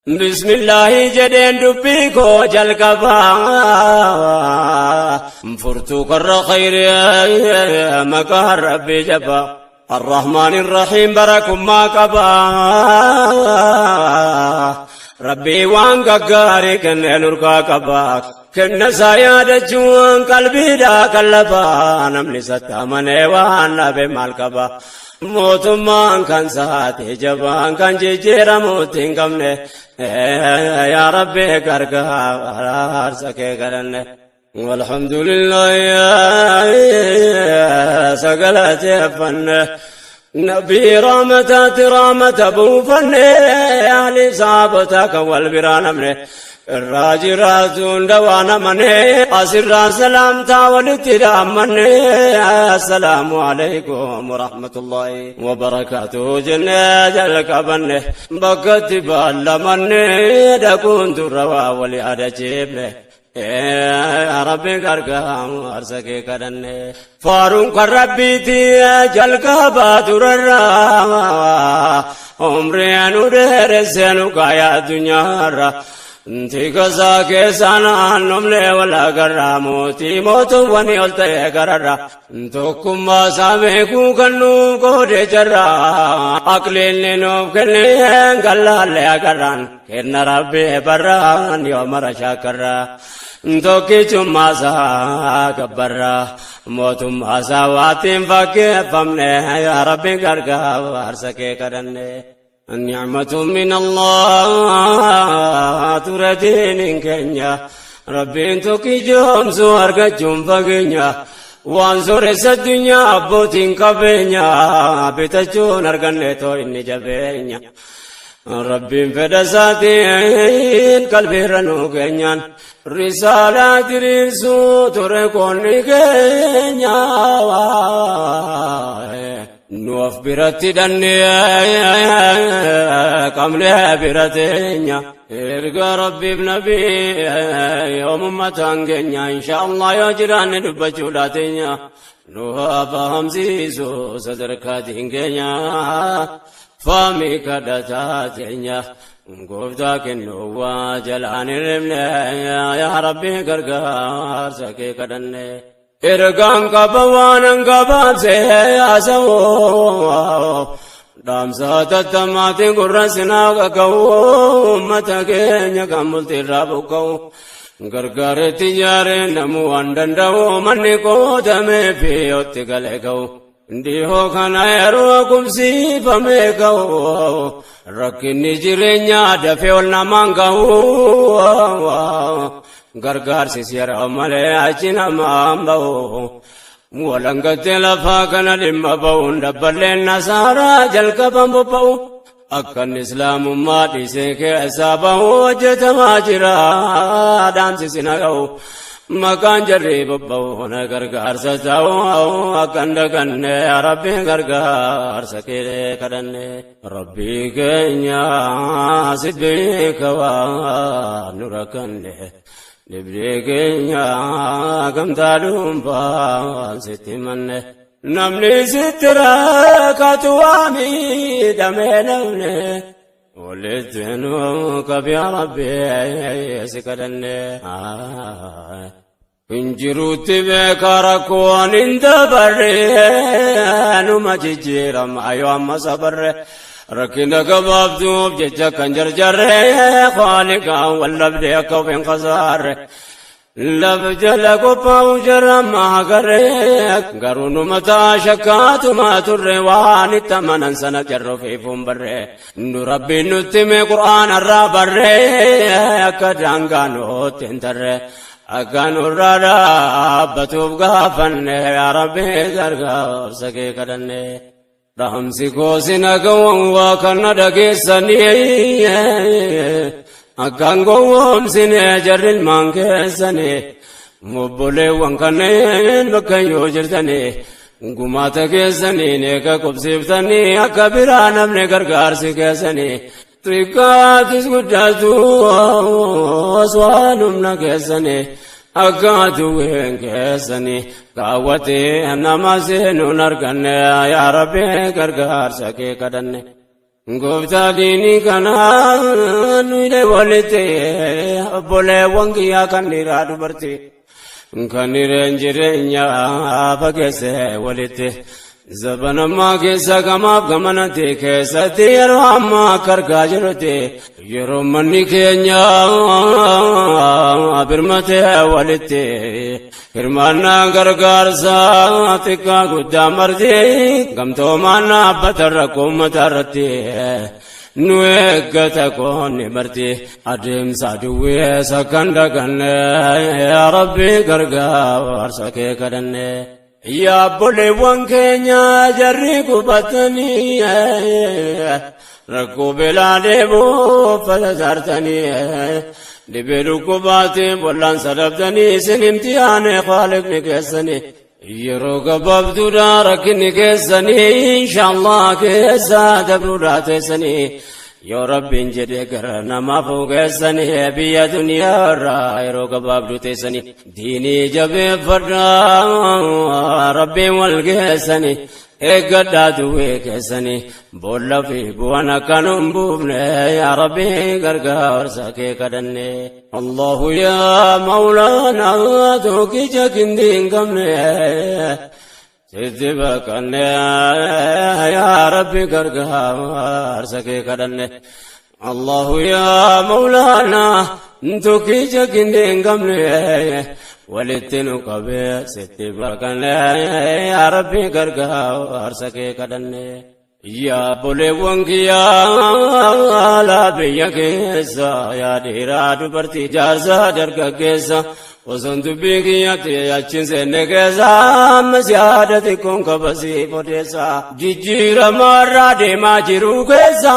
Bismillaahi jedheen dubbii koo jalqabaa, furtuu karra khayrii maqaa Rabbii jabaa. الرحمن الرحيم barakummaa qabaa. Rabbii waan gaggaarii kennee nurkaa qabaa. Kenna isaa yaadachuun qalbiidhaa qallabaa. Namni isatti amanee waan dhabe maal qaba? Mootummaan kan saate jabaan kan jijjiiramuutti hin qabne. Yaa Rabbi, gargaarsa kee kadhanne. Alhamdulillah, sagalateeffanne. Nabii rahmataati rahmata buufanne, ahli sahaabota kan wal biraa namne irraa jiraatu hunda waan amane, asirraa salaamtaa walitti dhaammanne, assalaamu alaikum warahmatullahi wabarakaatuhu jennee jalqabanne. Bakkatti baallamanne dhaquun dura waa wal yaadachiifne. Rabbi, gargaarsa kee kadhanne. Faaruun kan Rabbiiti jalqabaa turarraa, umrii nu dheeressee nu kaaya addunyaarra. Tikasaa keessa naannomne wal agarraa, mootii mootuwwanii ol ta'e gararra. Tokkummaa isaa beekuu kan nuuf qoode jarra, aqliinni nuuf kenneen gallaallee agarraan, kenna Rabbii barraan yoo mara shaakarra. Tokkichummaa isaa gabbarra, mootummaa isaa waatiin fakkeeffamne. Yaa Rabbi, gargaarsa kee kadhanne. نعمة من الله ture diiniin keenya, Rabbiin tokkichoomsu argachuun fageenya. Waan sooressa addunyaa abbootiin qabeenya bitachuun arganne too inni jabeenya. Rabbiin fedha isaatiin qalbiirra nuu keenyaan, risaalaa diriirsuu ture qoonni keenya. Nu of biratti dhannee qabnee bira teenya. Erga Rabbiif Nabii yoomummataan keenya, insha Allah yoo jiraanne dubbachuudha teenya. Nu haa fahamsiisu sadarkaatiin keenya. Faami kadhataa teenya. Gooftaa kennuu waa jalaan hirribne, yaa Rabbi, gargaarsa kee kadhanne. Ergaan qaba waan gabaabsee haasa'u. Dhaamsa tattamaatiin gurra sinaa qaqqabu, uummata keenya kan bultiirraa buqqa'u. Gargaaretti ijaaree namuu waan danda'u, manni qoodamee fi yotti galee ga'u. Dhihoo kana yeroo qubsiifamee ga'u, rakkinni jireenyaa dafee ol namaan ga'u. Gargaarsis yeroo malee achi namaan ba'u. Walangattee lafaa kana dhimma ba'uun, dabballeen nasaaraa jalqaban bobba'u. Akkan islaamummaa dhiisee keessaa bahu hojjetamaa jira, dhaamsisina ga'u. Maqaan jarri bobba'u na gargaarsa ta'u akkan daganne, Rabbi, gargaarsa kee kadhanne. Rabbii keenya, si beeka waan nu rakkanne. Dhibdee keenya gamtaa dhuunfaan sitti manne. Namni sitti rakkatu waa miidhamee namni. Walitti nu qabi, yaa Rabbi, si kadhanne. Injiruutti beeka rakkoon hin dabarre, numa jijjiirama yoo amma sabarre. Rakkina gabaabduuf jecha kan jarjarre, Khaaliqaan wal dhabde akka of hin kasaarre. Lafa jala qophaa'u jarama agarre, garuu numa ta'a shakkaatuma turre, waan itti amanan sana jarra ofiifuun barre. Nu Rabbiin nutti hime, Qur'aana irraa barre, akka daangaa nutti hin tarre. Akka nurraa dhaabbatuuf gaafanne, yaa Rabbi, gargaarsa kee kadhanne. Dhaamsi koosina gawwan waa kana dhageessanii, akkaan gowwoomsine jarri ilmaan keessanii, obboleewwan kanneen bakka yoo jirtanii, gumaata keessanii eega qubsiiftanii, akka biraa namni gargaarsi keessanii xiqqaatis guddatus waan humna keessanii, akka aduwween keessanii kaawwatee nama seenuun arganne, yaa Rabbi, gargaarsa kee kadhanne. Gooftaa diinii kanaa nuyi walitti obboleewwan kiyyaa kan dhiiraa dubartii kan hireen jireenyaa fageesse walitti zabanammaa keessa gamaaf gamanatti keessatti yeroo ammaa akka argaa jirutti yeroo manni keenya birmatee walitti hirmaannaa gargaarsaa xiqqaa guddaa marti gamtoomaan dhaabbata rakkoo uummata irratti nu eeggata qoonni marti adeemsa duwweessa kan daganne yaa Rabbi gargaarsa kee kadhanne. Yaa obboleewwan keenya jarri qubatanii rakkoo beelaa deebuu uffata saartanii dhibee dhukkubaatiin wal'aansa dhabdanii isin imtihaane Khaaliqni keessanii yeroo gabaabduudha rakkinni keessanii inshaallah keessa dabruudha teessanii yoo Rabbiin jedhe gara namaaf keessanii biyya duniyaa irraa yeroo gabaabduu teessanii diinii jabeeffadhaa Rabbiin wal geessanii eeggadhaa duwwee keessanii boolla fi bu'aan akka nu hin buufne yaa Rabbi gargaarsa kee kadhanne. Allahu yaa Mawlaanaa tokkicha kindii hin qabne sitti baqanne yaa Rabbi gargaarsa kee kadhanne. Allahu yaa Mawlaanaa tokkicha kindii hin qabne walitti nu qabee sitti baqanne yaa Rabbi gargaarsa kee kadhanne. Yaa obboleewwan kiyyaa laa biyya keessa yaa dhiiraa dubartii jaarsaa dargaggeessa osoon dubbii kiyyatti achiin seenne keessa ammas yaada xiqqoon qabasii odeessa jijjiirama irraa deemaa jiru keessa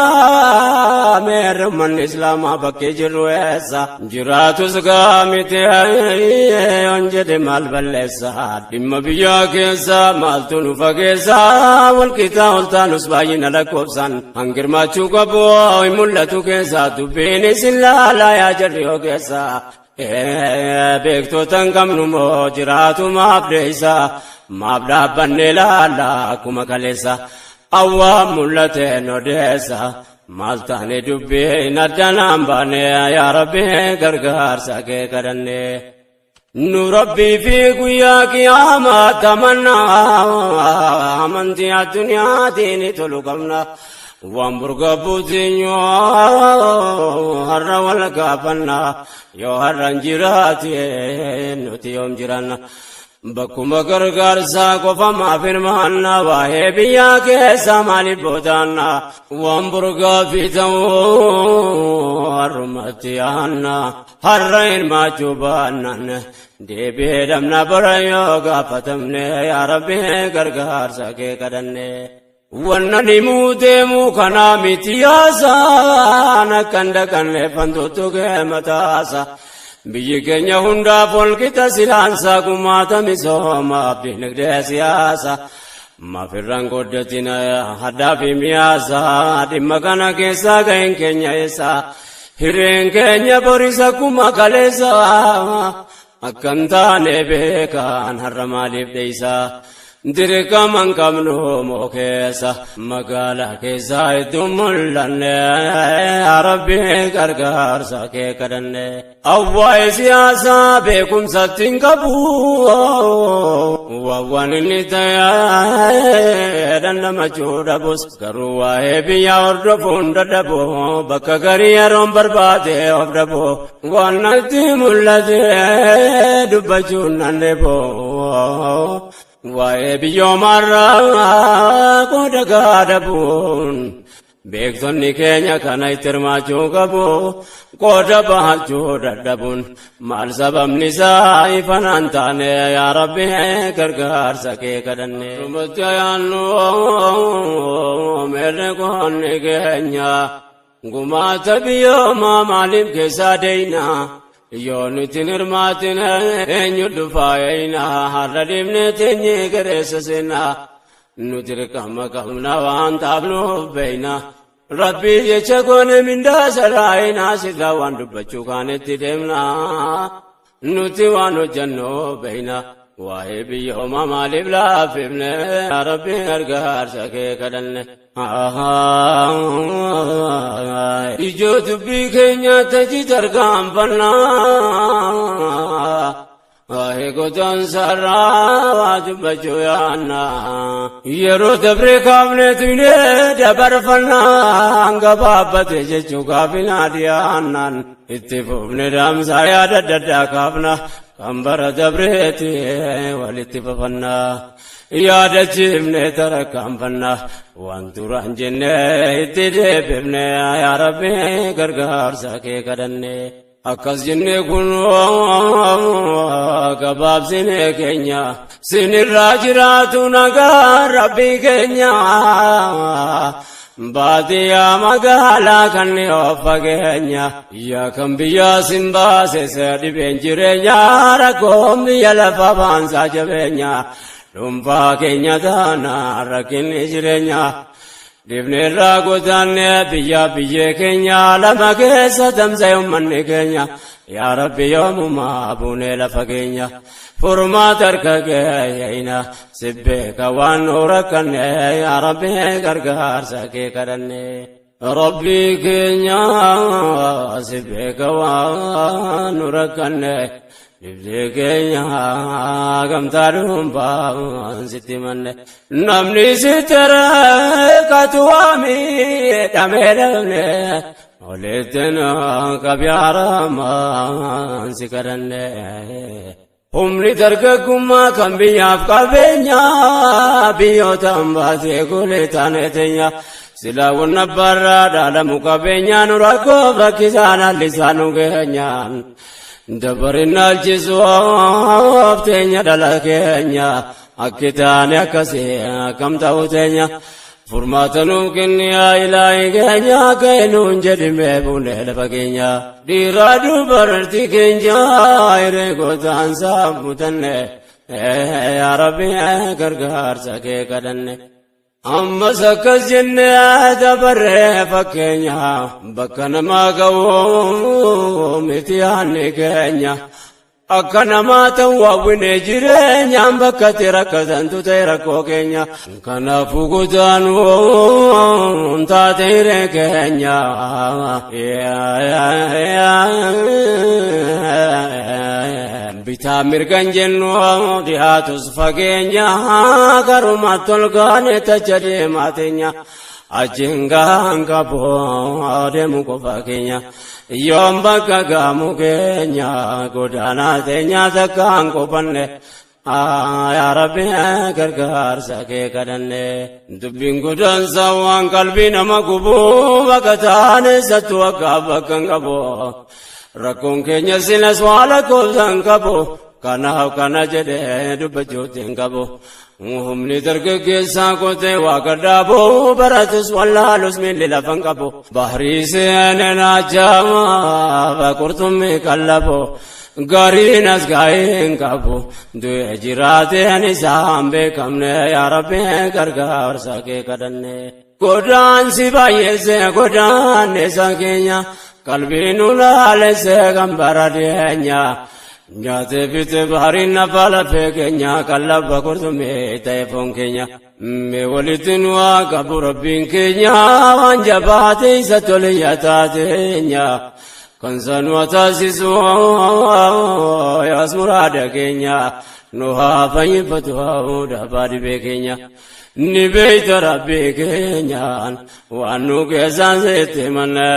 meerri ummanni islaamaa bakkee jirru eessa jiraatus gaamiti yoon jedhe maal balleessa dhimma biyyaa keessa maaltu nu fageessa walqixaa ol taanus baay'ina lakkoofsaan hangirmaachuu qabu hin mul'atu keessa dubbiin isin laalaa yaa jarri yoo keessa beektota hin qabnu moo jiraatu maaf deessa maaf dhaabbanne laalla akkuma kaleessa awwaa mul'ateen odeessa maal taane dubbiin addanaan baane yaa Rabbi gargaarsa kee kadhanne. Nu Rabbii fi guyyaa qiyaamaa tamannaa amantii addunyaatiin tolu qabna. Waan burga buutinyoo har'a wal gaafanna yoo har'a hin jiraate nuti yoom jiranna. Bakkuma gargaarsaa qofa maaf hirmaanna waa'ee biyyaa keessa maaliif boodaanna waan burgaa fi ta'uu har'umatti yaanna har'a hirmaachuu baannaan deebi'ee dhabna bara yoo gaafatamne yaa Rabbi gargaarsa kee kadhanne. Wanna dhimuu deemuu kanaa miti yaasaan akkan dhaqanne fantuutu kee mataasa. Biyyi keenya hundaaf walqixa silaansaa gumaata misoomaaf dinagdee siyaasa. Maafirraan goddatina haddaa fi miyaasa dhimma kana keessaa ga'een keenya eessa. Hireen keenya boris akkuma kaleessa akkan taane beekaan har'a maaliif dheeysa. Dirqama hin qabnu moo keessa magaalaa keessa hedduu mul'anne yaa Rabbi gargaarsa kee kadhanne. Awwaa'ee siyaasaa beekumsatti hin qabu waan inni ta'e dhandhamachuu dhabus garuu waa'ee biyyaa hordofuun dadhabu bakka garii yeroon barbaade of dhabu waan natti mul'ate dubbachuun nan dhibu. Waa'ee biyyoomarraa qooda gaadabuun beektonni keenya kana itti hirmaachuu qabu qooda bahachuu dadhabuun maal sababni isaa ifanaan taane yaa Rabbi gargaarsa kee kadhanne. Dhumatti yaannu meerre qoonni keenya gumaata biyyoomaa maaliif keessaa deeyna yoo nuti hin hirmaatin eenyu dhufaa eeyna har'a dhiibne teenyee gereessa seenna nu dirqama qabna waan taafnuuf beeyna. Rabbii jecha goone mindaa saraayinaa sirraa waan dubbachuu kaanetti deemna nuti waan hojjennu beeyna. Waa'ee biyya homaa maaliif laaffifne? Yaa Rabbi gargaarsa kee kadhanne. Ijoo dubbii keenya taji tarkaanfannaa. Waa'ee godaansa irraa waa dubbachuu yaanna. Yeroo dabree kaafnee tuyne dabarfannaa gabaabbate jechuu gaafinaa dhiyaannaan itti fufne daamsaa yaada adda addaa kaafna kan bara dabreeti walitti fafannaa. Yaadachiifne tarkaanfannaa waan duraan jenne itti deebifne, yaa Rabbi gargaarsa kee kadhanne. Akkas jenne kun gabaabsine keenya sinirraa jiraatu nagaa Rabbii keenya. Baadiyyaa magaalaa kan of fageenya yaa kan biyyaa sin baase dhibeen jireenya rakkoon biyya lafa baansaa jabeenya dhuunfaa keenya taana rakkinni jireenya. Dhibneerraa godaanne biyya biyyee keenya lama keessa tamsa'e uummanni keenya, yaa Rabbi yoomumaa buunee lafa keenya furmaata harka keeyna si beeka waan nu rakkanne, yaa Rabbi gargaarsa kee kadhanne. Rabbii keenya si beeka waan nu rakkanne, dhibdee keenya gamtaa dhuunfaan sitti manne. Namni sitti rakkatu waami dhamee dhabne walitti qabyaaramaan si kadhanne. Humni dargaggummaa kan biyyaaf qabeenya biyyoota baatee golee taane teenya silaa wanna barraa dhaalamu qabeenya nu rakkoof rakkisaan hallisaa nu geenyaan dabarin naalchisuuf teenya dhala keenya akki taane akkasii akkam ta'u teenya furmaata nuuf kenni yaa ilaahi keenya ka'e nuun jedhimee buunee lafa keenya dhiiraa dubartii keenya hiree gootaan saamutanne, yaa Rabbi gargaarsa kee kadhanne. Ammas akkas jennee dabarree fakkeenya bakka namaa ga'u miti yaanni keenya. Akka namaa ta'u waawwine jireenyaan bakka itti rakkatantu ta'e rakkoo keenya. Kanaafuu godaanuun taate hiree keenya. Bitaa mirgan jennu dhiyaatus fageenya garuma tolgaane tacha deemaa teenya. Achiin gahaan qabu deemu qofa keenya. Yoom bakka gaamu keenya godaanaa teenya takkaan qofanne. Yaa Rabbi gargaarsa kee kadhanne. Dubbiin godaansa waan qalbii nama gubu bakka taane sattu akka bakka hin qabu. Rakkoon keenya silas waa lakkoofsa hin qabu. Kanaaf kana jedhee dubbachuutti hin qabu. Humni dargaggeessaa qotee waa gadhaabu baratus wallaalus miilli lafa hin qabu. Bahrii seenee naajjaa qurxummii qallabu. Gariin as gaa'ee hin qabu. Du'e jiraateen isaan beekamne, yaa Rabbi gargaarsa kee kadhanne. Godaansi baay'eessee godaanne isa keenya qalbii nu laalessee kan bara dhiyeenya. Nyaatee fite baariin nafa lafee keenya qallabba qurxummii ta'e foon keenya. Mee walitti nu haa qabu Rabbiin keenya waan jabaate isa tole taateenya. Kan sanu taasisu yaas muraada keenya nu haa fayyifatu haa dhibee keenya. Ni beeyta Rabbii keenyaan waan nu keessaan sitti manne,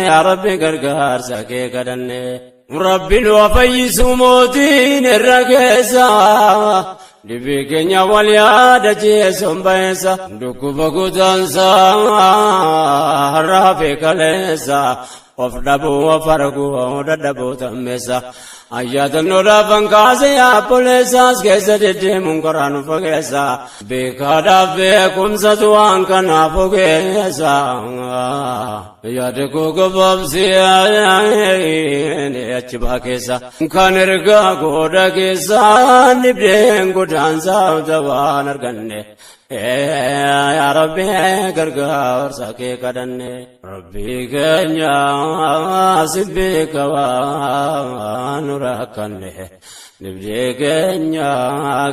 yaa Rabbi gargaarsa kee kadhanne. Rabbi nu fayyisu mootiin irra keessa dhibee keenya wal yaadachiisuun bayeessa dhukkuba godaansaa har'aa fi kaleessa of dhabuu of arguu dadhabuu tammeessa. Ayyaatannoodhaaf kaase yaabboleessaas keessa deddeemuun karaa nu fageessa. Beekaadhaaf beekumsatu waan kanaaf ogeessa. Yaada koo gabaabsee achi baa keessa. Kan ergaa godha keessa dhibdeen godaansaa waan arganne. Yaa Rabbi, gargaarsa kee kadhanne. Rabbii keenya, si beeka waan nu rakkanne. Dhibdee keenya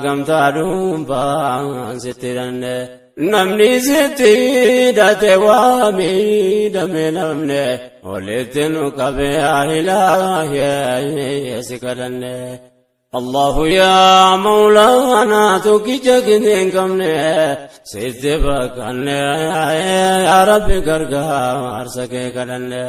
gamtaa dhuunfaan sitti hidhanne. Namni sitti hidhate waa miidhame, namne walitti nu qabe, yaa Ilaahee, si kadhanne. Allahu yaa Mawlaana, tokkicha hin qabne sitti baqanne, yaa Rabbi, gargaarsa kee kadhanne.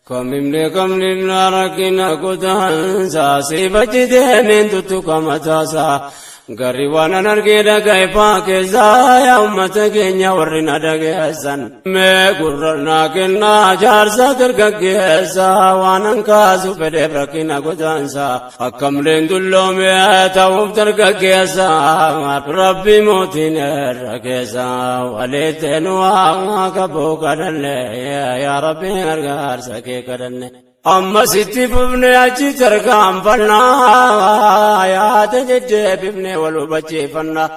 Kamimne kamnimna rakkina kutaansa si bachi deemeen tuttuqa mataasaa. Garri waan an argee dhagaye faa keessaa, yaa ummata keenya warri na dhageessan. Mee gurra naa kennaa, jaarsa dargaggeessa, waan an kaasu fedheef rakkina godaansa. Akkamleen dulloome ta'uuf dargaggeessa, Rabbi mootiin irra keessa walitti nu haa qabuu kadhanne, yaa Rabbi, gargaarsa kee kadhanne. Amma sitti fufne achi tarkaanfannaa, yaada deddeebifne wal hubachiifannaa.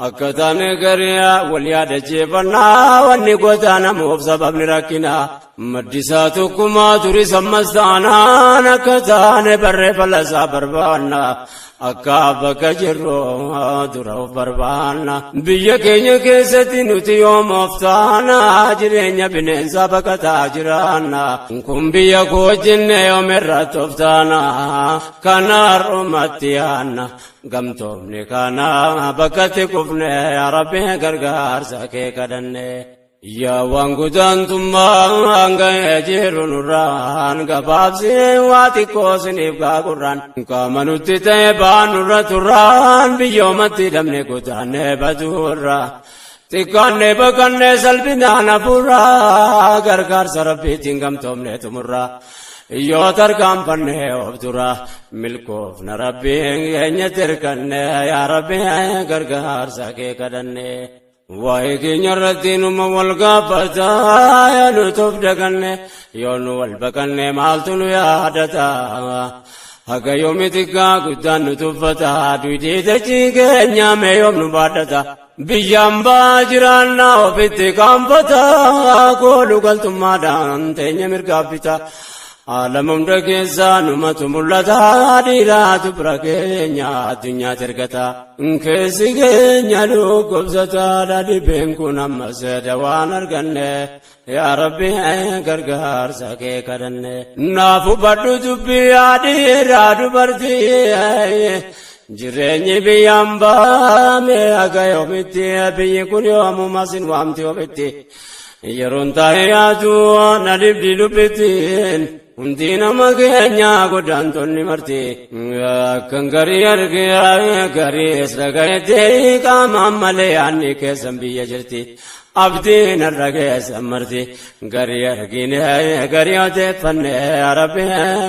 Akka taane garii wal yaadachiifannaa, wanni goota namuuf sababni rakkinaa. Maddisaa tokkummaa turis ammas taanaan, akka taane barree falasaa barbaanna. Akka bakka jirru dura of barbaanna. Biyya keenya keessatti nuti yoom of taana, jireenya bineensaa baqataa jiraanna. Kun biyya koo jenne yoom irratti of taana, kana har'umatti yaanna. Gamtoomni kana bakkatti kufne, yaa Rabbi, gargaarsa kee kadhanne. Yaa waan gudaantummaa ga'ee jiru nurraan gabaabsee waa xiqqoo siniif gaagurraan, qaama nutti ta'e baanurra turraan, biyyoomatti dhabne godaannee baduurra. Xiqqaannee baqannee salphinaan hafuurraa, gargaarsa Rabbiitiin gamtoomne xumurra. Yoo tarkaanfannee of dura milkoofna, Rabbiin keenyatti hirkanne, yaa Rabbi, gargaarsa kee kadhanne. Waa'ee keenya irratti numa wal gaafata, yaa nuti of daganne, yoo nu wal baqanne maaltu nu yaadata? Haga yoomi xiqqaa guddaan nu tuffata? Duudii dachii keenya mee yoom nu baadhata? Biyyaan baa jiraannaa ofitti qaanfata, koolu galtummaadhaan teenya mirgaaf bita. Aalama hunda keessaa numatu mul'ata, dhiiraatu bira keenya addunyaatti ergata. Keessi keenya dhukkubsataadha, dhibeen kun ammas dawaan arganne, yaa Rabbi, gargaarsa kee kadhanne. Naaf hubadhu dubbii, yaa dhiiraa dubartii. Jireenyi biyyaan baame haga yoomitti? Biyyi kun yoomuma sin waamti ofitti? Yeroon taa'ee yaadu na dhibdi dubbittiin, hundi nama keenya godaantonni marti. Akkan garii argee gariis dhagayetti, qaamaan malee yaadni keessan biyya jirti. Abdiin har'a keessan marti, garii argine garii odeeffanne, yaa Rabbi,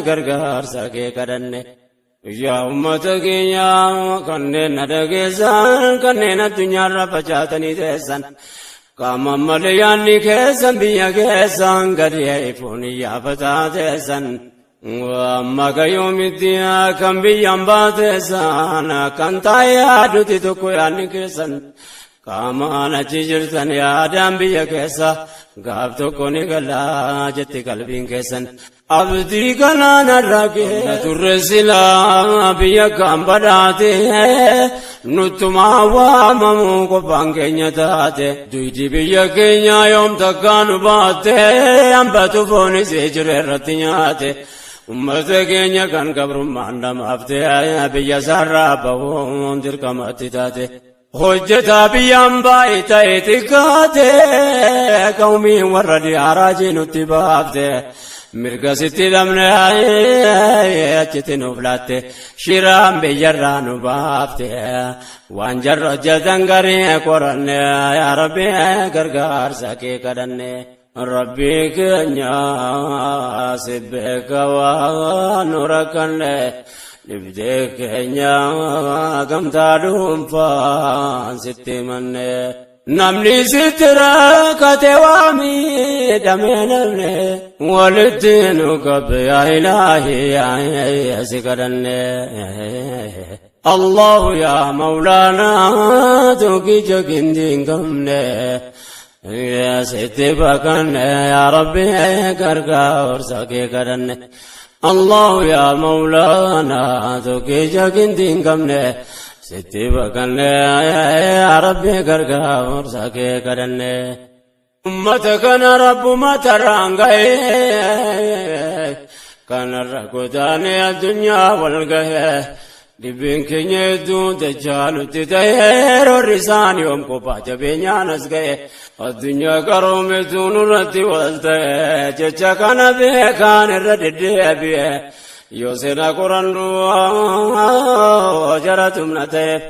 gargaarsa kee kadhanne. Yaa ummata keenya kanneen na dhageessan, kanneen addunyaarra facaatanii teessan. Qaama malee yaadni keessan biyya keessan, gadi ifuun iyyaafataa teessan. Amma gayyoomitti kan biyyaan baateessan, kan taa'ee yaaduti tokko yaadni keessan. Qaamaan achi jirtan, yaadaan biyya keessa, gaaf tokko ni galaa jetti qalbiin keessan. Abdii kanaan arragee turre silaa biyya kan badhaate, nuttumaa waamamu qofaan keenya taate. Duydi biyya keenya yoom takkaa nu baatte? Hambatu foonis jiru irratti nyaate. Ummata keenya kan gabrummaan dhamaafte, biyya isaarraa bahuun dirqamatti taate. Hojjetaa biyyaan baay'ee ta'e xiqqaate, qawmiin warra diyaaraa jinutti baafte. Mirga sitti dhabne achitti nuuf laatte, shiraan biyyarraa nu baafte. Waan jarra hojjetan garii qoranne, yaa Rabbi, gargaarsa kee kadhanne. Rabbii keenya, si beeka waan nu rakkanne. Dhibdee keenya gamtaa dhuunfaan sitti himanne. Namni sitti rakkate waa miidhame, namne walitti nu qabe, yaa Ilaahi, si kadhanne. Allahu yaa Mawlaanaa tokkicha gindii hin qabne. Sitti baqanne, yaa Rabbi, gargaarsa kee kadhanne. Allahu yaa Mawlaanaa tokkicha gindii hin qabne. Sitti baqanne, yaa Rabbi, gargaarsa kee kadhanne. Ummata kana Rabbuma tarraan ga'ee, kanarra godaanee addunyaa wal gahee, dhibeen keenya hedduu dachaa nutti ta'ee, roorri isaan yoom kophaa jabeenyaan as ga'e, addunyaa qaroometu nurratti wal ta'e. Jecha kana beekaan irra deddeebi'e, yoo seenaa qorannu jara tumna ta'eef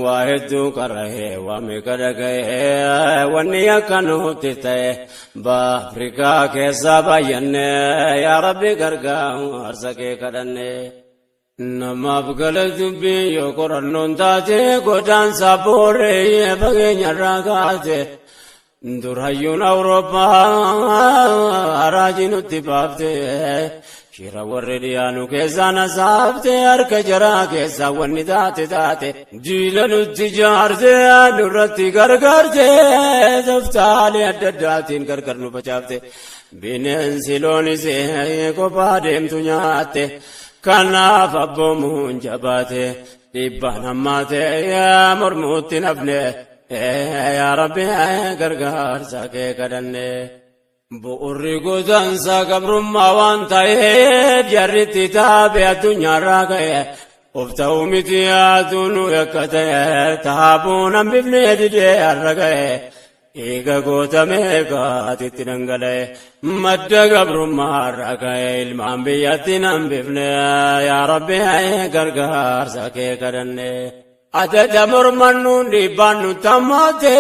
waa hedduu qara'ee, waa meeqa dhaga'ee, wanni akka nutti ta'e Afrikaa keessaa baay'anne. Yaa Rabbi, gargaarsa kee kadhanne. Namaaf gala dubbii yoo qorannoon taate, godaansa booree fageenyarraa kaate. Dur hayyuun Awurooppaa haraajii nutti baafte, shira warri dhiyaanu keessaa nasaafte, harka jaraa keessaa wanni taate taate, diina nutti jaarte, nurratti gargaarte, toftaalee adda addaatiin gargar nu facaafte, bineensi loonis kophaa deemtu nyaatte. Kanaaf abboomuun jabaate, dhiibbaan hammaate, mormuutti nafne. Yaa Rabbi, gargaarsa kee kadhanne. Bu'urri godaansa gabrummaa waan ta'eef, jarritti taabe addunyaarraa ka'e. Of ta'uu miti yaaduu nu yakka ta'e, taabuun hambifnee didee har'a ga'e. Eega gootamee gaatitti dhangala'e, madda gabrummaarraa ka'e, ilmaan biyyatti hambifne. Yaa Rabbi, gargaarsa kee kadhanne. Adada mormannuun dhiibbaan nutti hammaate,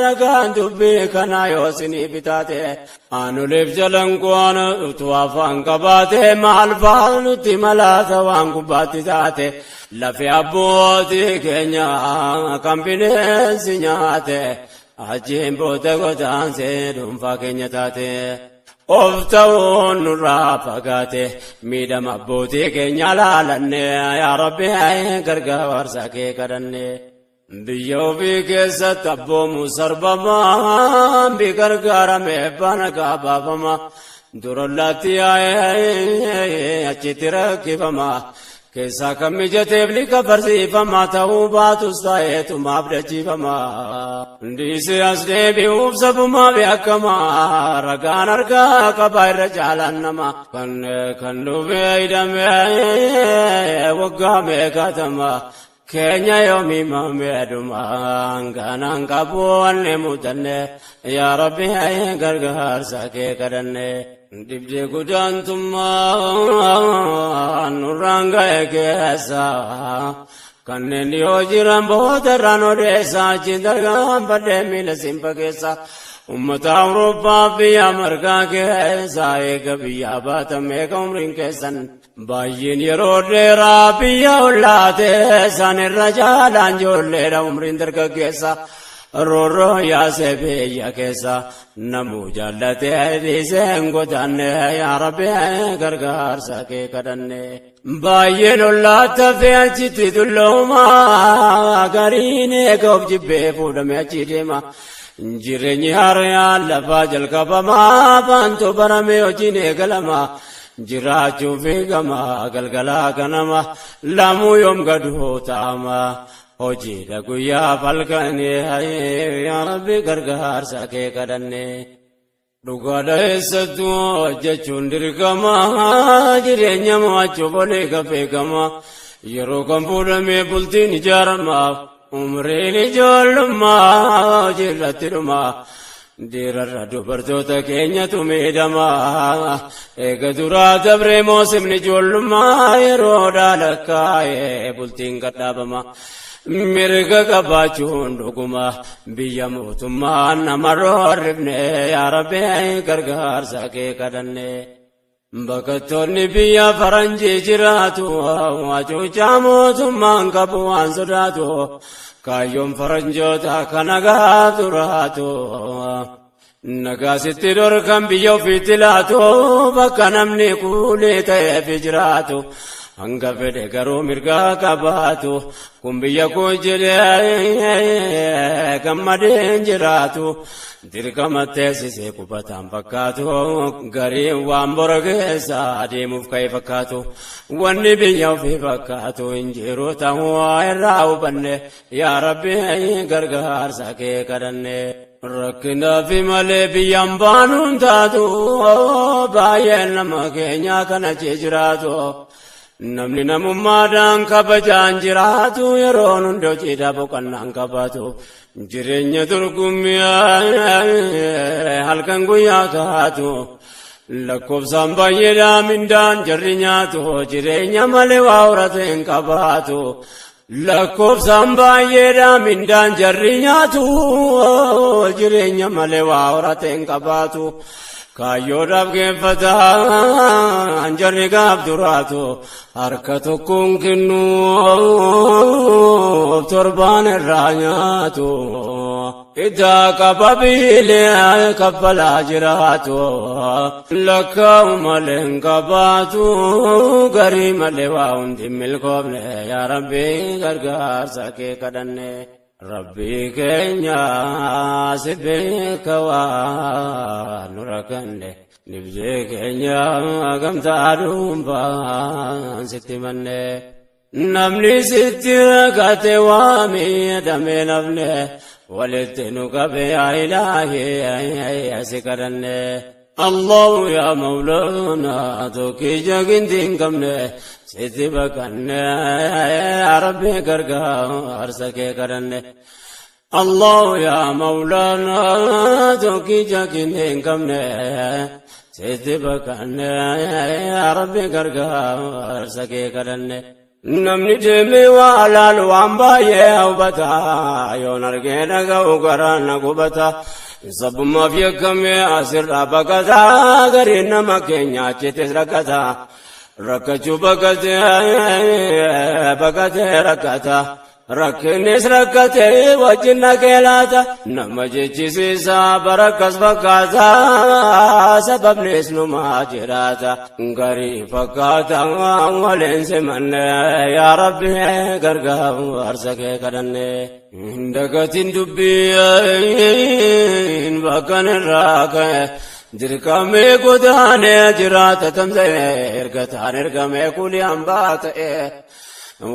ragaan dubbii kanaa yoo sinii bitaate, aanuleef jalan qo'an utuu afaan qabaate, maal faal nutti malaata waan gubbaatti taate, lafe abbootii keenya kan bineensi nyaate, achiin booda godaansee dhuunfaa keenya taate. Of ta'uun nurraa fagaate, miidhama abbootii keenya laalanne. Yaa Rabbi, gargaarsa kee kadhanne. Biyya ofii keessatti abboomu sarbamaa, bi gargaarame bana gabaafama, durollaatti yaa'ee achitti rakkifama, keessaa kan mijateef liqa barsiifama, ta'uu baatus ta'eetumaaf dachiifama. Dhiisee as deebi'uuf sabumaaf yakkama, ragaan harkaa qabaa irra caalaan nama. Kan dhufee hidhamee waggaa meeqatama, keenya yoomii mameedhuma kanaan qabu wanni mudanne. Yaa Rabbi, gargaarsa kee kadhanne. Dhibdee gudaantummaa nurraan ga'e keessa kanneen dhiyoo jiran booda irraan odeessa, achiin dargaanfadhee miila simba keessa. Ummata Awurooppaa biyya margaa keessa eega biyyaa baatan meeqa umriin keessan, baay'een yeroo dheeraa biyya ollaate, isaan irra jaalaan ijoolleedha umriin dargaggeessa. Roorroo yaasee biyya keessa namuu jaallatee dhiisee hin godaanne. Yaa Rabbi, gargaarsa kee kadhanne. Baay'een ollaatti hafee achitti dullooma, gariin eega of jibbee fuudhame achi deema. Jireenyi haaraan lafaa jalqabamaa, baantu baramee hojiin eegalama. Jiraachuu fiigama galgalaa ganama, lamuu yoom gaduu ta'ama. Hojiidha guyyaa falkanii. Yaa Rabbi, gargaarsa kee kadhanne. Dhugaadha, eessattuu hojjechuun dirqama, jireenya mo'achuuf olii beekama. Yeroo kan fuudhamee bultiin ijaarama, umriin ijoollummaa hojiirratti dhuma. Dhiirarra dubartoota keenyatu miidhama. Eega duraa dabree moosimni ijoollummaa, yeroo dhaalakkaa'ee bultiin gadhaabama. Mirga qabaachuun dhuguma, biyya mootummaan nama roorrifne. Yaa Rabbi, gargaarsa kee kadhanne. Bakattoonni biyya faranjii jiraatu, hacuuccaa mootummaan qabu waan sodaatu, kaayyoon faranjoota kana gaaturaatu. Nagaasitti dhorkan biyya ofiitti laatu, bakka namni kuulee ta'eef jiraatu. Hanga fedhe garuu mirgaa qabaatu kun biyya koo jedhee gammadeen jiraatu dirqama teessisee qubataan fakkaatu gariin waan bora keessa adeemuuf ka'e fakkaatu wanni biyya ofii fakkaatu hin jiru ta'uu irraa hubanne yaa Rabbi gargaarsa kee kadhanne. Rakkinaa fi malee biyyaan baanuun taatu baay'een nama keenyaa kana jiraatu. Namni namummaadhaan kabajaan jiraatu yeroon hundi hojiidhaa boqonnaan qabaatu. Jireenya dorgommii halkan guyyaa kaatu. Lakkoofsaan baay'eedhaa mindaan jarri nyaatu jireenya malee waa horate hin qabaatu. Lakkoofsaan baay'eedhaa mindaan jarri nyaatu jireenya malee waa horate hin qabaatu. Kaayyoodhaaf geeffataan jarri gaaf duraatu harka tokkoon kennuuf torbaan irraa nyaatu. Idaa qaba biilee kaffalaa jiraatu lakkaa'u malee hin qabaatu garii malee waa hundi milkoofne yaa Rabbi gargaarsa kee kadhanne. Rabbii keenya si beeka waa nu rakkanne nibjee keenya gamtaa dhuunfaan sitti manne. Namni sitti rakkate waa miidhamee nafne walitti nu qabe yaa ilaahi si kadhanne. Allahu yaa Mawlaana tokkicha ginti hin qabne sitti baqanne yaa Rabbi gargaarsa kee kadhanne. Allahu yaa Mawlaana tokkicha ginti hin qabne sitti baqanne yaa Rabbi gargaarsa kee kadhanne. Namni deemee waa laalu waan baay'ee hubata yoon argee dhaga'u garaan na gubata. Sabummaaf yakkamee asirraa baqata gariin nama keenya achittis rakkata. Rakkachuu baqatee baqatee rakkata. Rakkinnis rakkatee wajjin naqee laata. Nama jechisiisa barakkas fakkaata sababnis numaa jiraata. Garii fakkaata waliin simanne yaa Rabbi gargaarsa kee kadhanne. Dagatiin dubbiin bakkan irraa ka'e dirqamee godaanee jiraata tamsa'e ergataan ergamee kulii hambaa ta'e.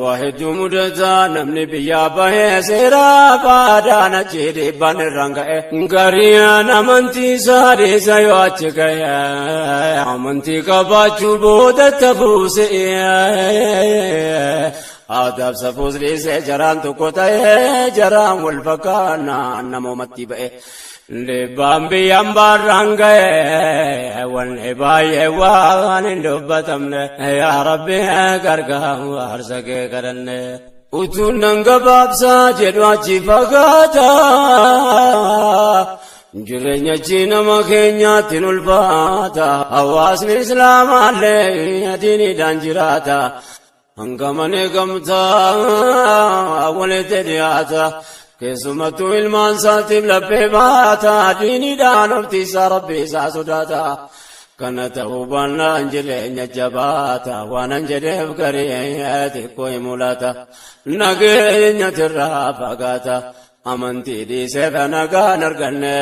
Waa hedduu mudataa namni biyyaa bahee seeraa faadaan achi dhiibbaan irraan ka'e. Gariin amantii isaa dhiisa yoo achi ga'e amantii qabaachuu booda tafuuse. Aadaaf safuus dhiisee jaraan tokko ta'ee jaraan wal fakkaannaa namoomatti ba'e. Dhiibbaan biyyaan baarraan ga'e wanni baay'ee waan hin dubbatamne yaa Rabbi gargaarsa kee kadhanne. Utuun nan gabaabsaa jedhu achi fagaata. Jireenya achi nama keenyaatti ulfaata. Hawaasni Islaamaallee diiniidhaan jiraata. Hangamanii gamtaa walitti dhiyaata. Keessumattuu ilmaan isaatiif laphee baata. Diiniidhaan oftiisaa Rabbi isaa sodaata. Kana ta'uu baannaan jireenya jabaata. Waanan jedheef garii xiqqoo hin mul'ata. Nageenya tirraa fagaata. Amantii dhiisee nagaan arganne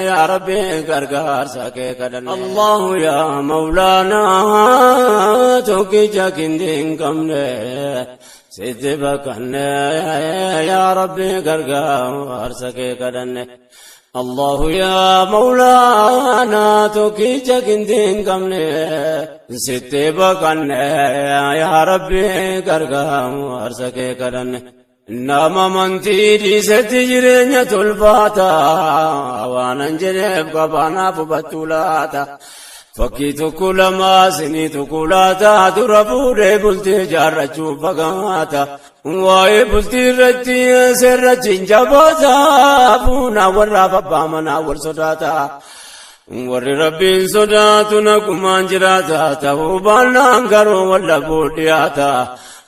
yaa Rabbi gargaarsa kee kadhanne. Allahu yaa Mawlaana tokkicha kindii hin qabne sitti baqanne yaa Rabbi gargaarsa kee kadhanne. Allahu yaa Mawlaana tokkicha kindii hin qabne sitti baqanne yaa Rabbi gargaarsa kee kadhanne. Nama amantii dhiisetti jireenya tolfaata waanan jedheef qabaanaaf hubattuu laata. Fakkii tokko lama sinii tokko laata dura fuudhee bultii jaarrachuuf fagaata. Waa'ee bultii irratti seerrachi hin jabaata fuunaa warraaf abbaa manaa wal sodaata. Warri Rabbiin sodaatu nagumaan jiraata ta'uu baannaan garuu wal dhabuu dhiyaata.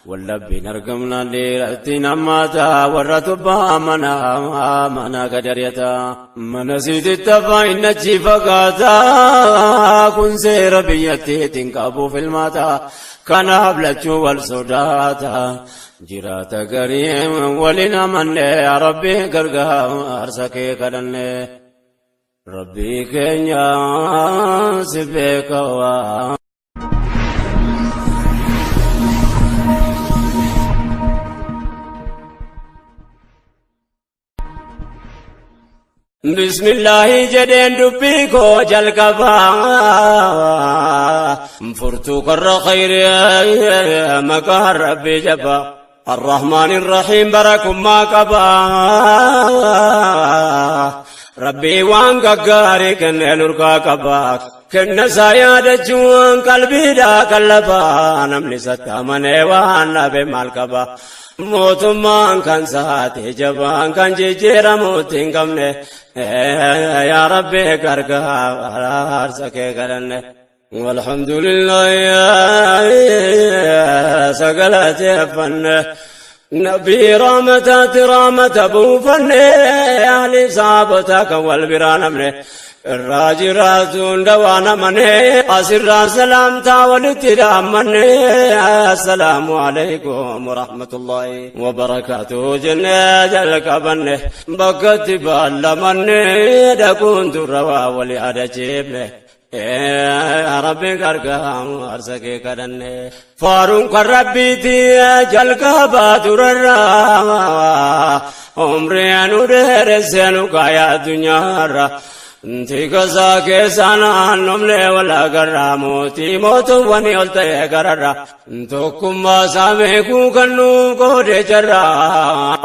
Wallabbiin argamnaan dhiiratti nammaata warra tubbaa mana mana gadariyata. Mana siititti abbaa inni achi fagaata kun seera biyyattiitiin qabuuf ilmaata kanaaf lachuu wal sodaata. Jiraata garii waliin amanne Rabbii gargaarsa kee kadhanne. Rabbii keenya si beekawaa. Bismillaahi jedheen dubbii koo jalqabaa furtuu karra khayrii maqaa Rabbii jabaa الرحمن الرحيم بركم قبا ربي وان غاري كن نوركا قبا كن سايا دجوان قلبي دا قلبا نمني ستامنه وان نبي مال قبا mootummaan kan saate jabaan kan jijjiiramuutti hin qabne yaa Rabbi gargaarsa kee kadhanne. Walhamdulillah sagalateeffanne nabii rahmataatti rahmata buufanne ahli saabota kan wal biraa namne. Irraa jiraatuun dawaa namane asirraa salaamtaa walitti dhaammanne assalaamu alaikum warahmatullahi wabarakaatuhu jennee jalqabanne bakkatti baallamanne dhaquun durra waa wali adachiifne. Rabbi gargaarsa kee kadhanne faaruun kan Rabbiiti jalqabaa turarraa umrii nu dheeressee nu kaayaa addunyaarra. Tika keessaa naannomne wal agarraa mootii mootuwwan ol ta'e gararra tokkummaa isaa beekuu kan nuuf qoode jarra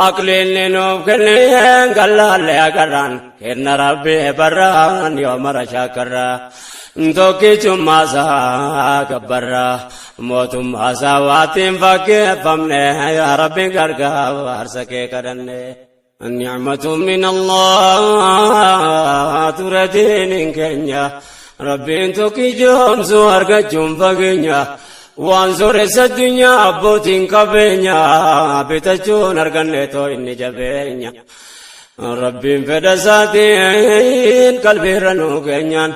aqliinni nuuf kenneen gallaalle agarraan kenna Rabbii barraan yoo mara shaakarra tokkichummaa isaa gabbarra mootummaa isaa waatiin fakkeeffamne yaa Rabbi gargaarsa kee kadhanne. النعمة من الله تردين كنيا ربي انتو كي جوم سوار جم فقنيا وانصر الدنيا أبوتين كبنيا بتجون أرغنتو إني جبنيا ربي فدساتين قلبي رنو كنيان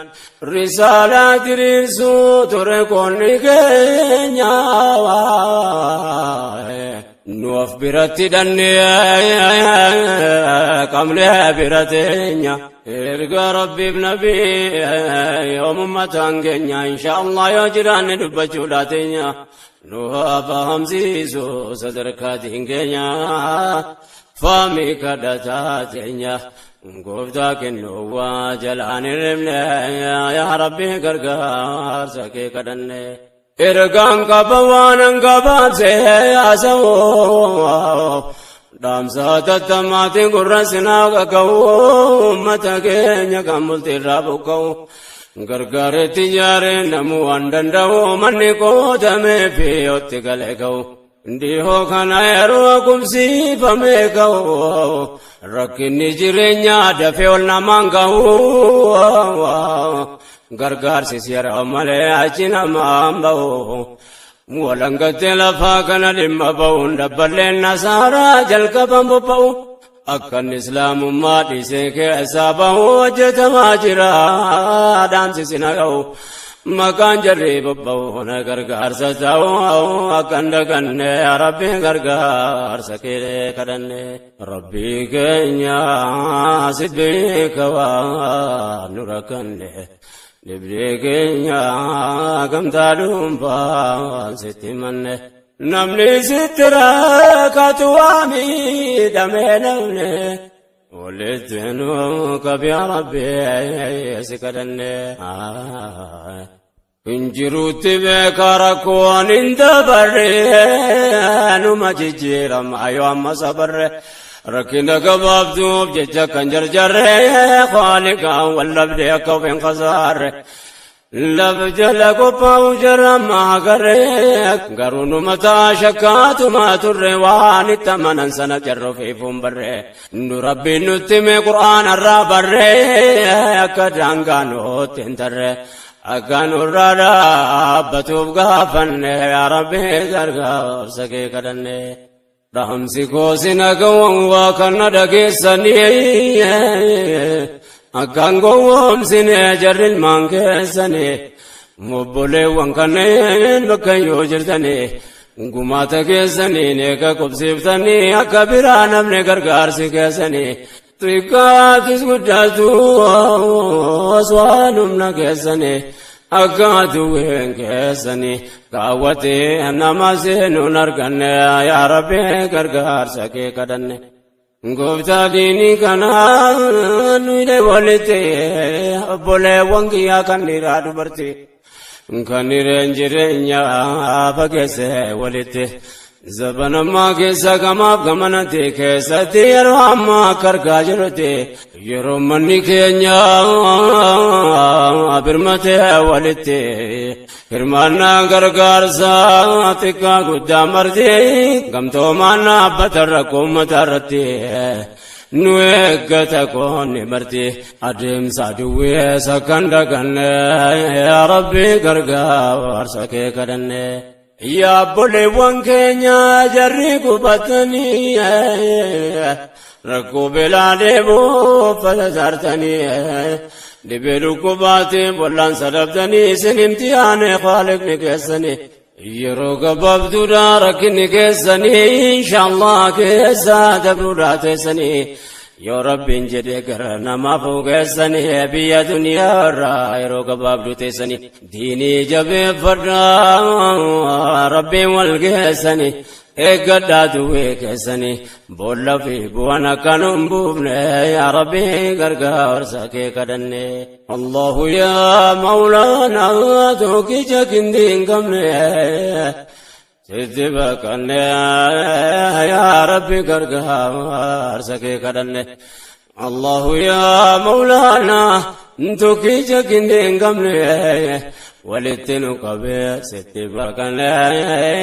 رسالة ترسو تركوني كنيا Nuuf biratti dhannee qabnee bira teenya erga Rabbiif nabii yoomummataan keenya insha Allah yoo jiraanne dubbachuudha teenya nu haa fahamsiisu sadarkaatiin keenya faamii kadhataa teenya gooftaa kennuu waa jalaan hirribne yaa Rabbi gargaarsa kee kadhanne. Ergaan qaba waan gabaabsee haasa'u dhaamsa tattamaatiin gurra sinaa qaqqabu uummata keenya kan bultiirraa buqqa'u gargaaretti ijaaree namuu waan danda'u manni qootamee fi yotti galee ga'u. Dhihoo kana yeroo kumsiifamee ga'u rakkinni jireenyaa dafee ol namaan ga'u. Gargaarsis yeroo malee achi namaan ba'u. Walangattee lafaa kana dhimma ba'uun dabballeen nasaaraa jalqaban bobba'u. Akkan islaamummaa dhiisee keessaa ba'u hojjetamaa jira dhaamsisi na ga'u. Maqaan jarri bobba'u na gargaarsa ta'u akkan daganne Rabbi gargaarsa kee kadhanne. Rabbi keenya si beeka waan nu rakkanne. Dhibdee keenya gamtaa dhuunfaan sitti manne. Namni sitti rakkatu waa miidhamee namne. Walitti nu qabi yaa Rabbi si kadhanne. Injiruutti beeka rakkoon hin dabarre numa jijjiirama yoo amma sabarre. Rakkina gabaabduuf jecha kan jarjarre Khaaliqaan wal dhabdee akka of hin khasaarre. Lafa jala qophaa'u jarama agarre garuu numa ta'a shakkaatuma turre waan itti amanan sana jarra ofiifuun barre. Nu Rabbiin nutti hime Qur'aana irraa barre akka daangaa nutti hin tarre. Akka nurraa dhaabbatuuf gaafanne, yaa Rabbi gargaarsa kee kadhanne. Dhaamsi koo sin hagawwan waa kana dhageessanii, akkaan gowwoomsine jarri ilmaan keessanii, obboleewwan kanneen bakka yoo jirtanii, gumaata keessanii eega qubsiiftanii, akka biraa namni gargaarsi keessanii xiqqaatis guddatus waan humna keessanii akka aduwween keessanii kaawwatee nama seenuun arganne, yaa Rabbi gargaarsa kee kadhanne. Gooftaa diinii kanaa nuyi walitti, obboleewwan kiyyaa kan dhiiraa dubartii kan hireen jireenyaa fageesse walitti, zabanammaa keessa gamaaf gamanatti keessatti yeroo ammaa akka argaa jirutti, yeroo manni keenya birmatee walitti hirmaannaa gargaarsaa xiqqaa guddaa marti gamtoomaan dhaabbata rakkoo uummata irratti nu eeggata qoonni marti, adeemsa duwweessa kan daganne, yaa Rabbi gargaarsa kee kadhanne. Yaa obboleewwan keenya jarri qubatanii rakkoo beelaa deebuu uffata saartanii, dhibee dhukkubaatiin wal'aansa dhabdanii, isin imtihaane Khaaliqni keessanii. Yeroo gabaabduudha rakkinni keessanii, inshaallah keessa dabruudhaa teessanii, yoo Rabbiin jedhe gara namaaf keessanii biyya duniyaa irraa yeroo gabaabduu teessanii, diinii jabeeffadhaa, Rabbiin wal geessanii eeggadhaa, duwwee keessanii boolla fi bu'aan akka nu hin buufne, yaa Rabbi gargaarsa kee kadhanne. Allahu yaa Mawlaana tokkicha kindii hin qabne, sitti baqanne, yaa Rabbi gargaarsa kee kadhanne. Allahu yaa Mawlaana tokkicha kindii hin qabne, walitti nu qabee sitti baqanne,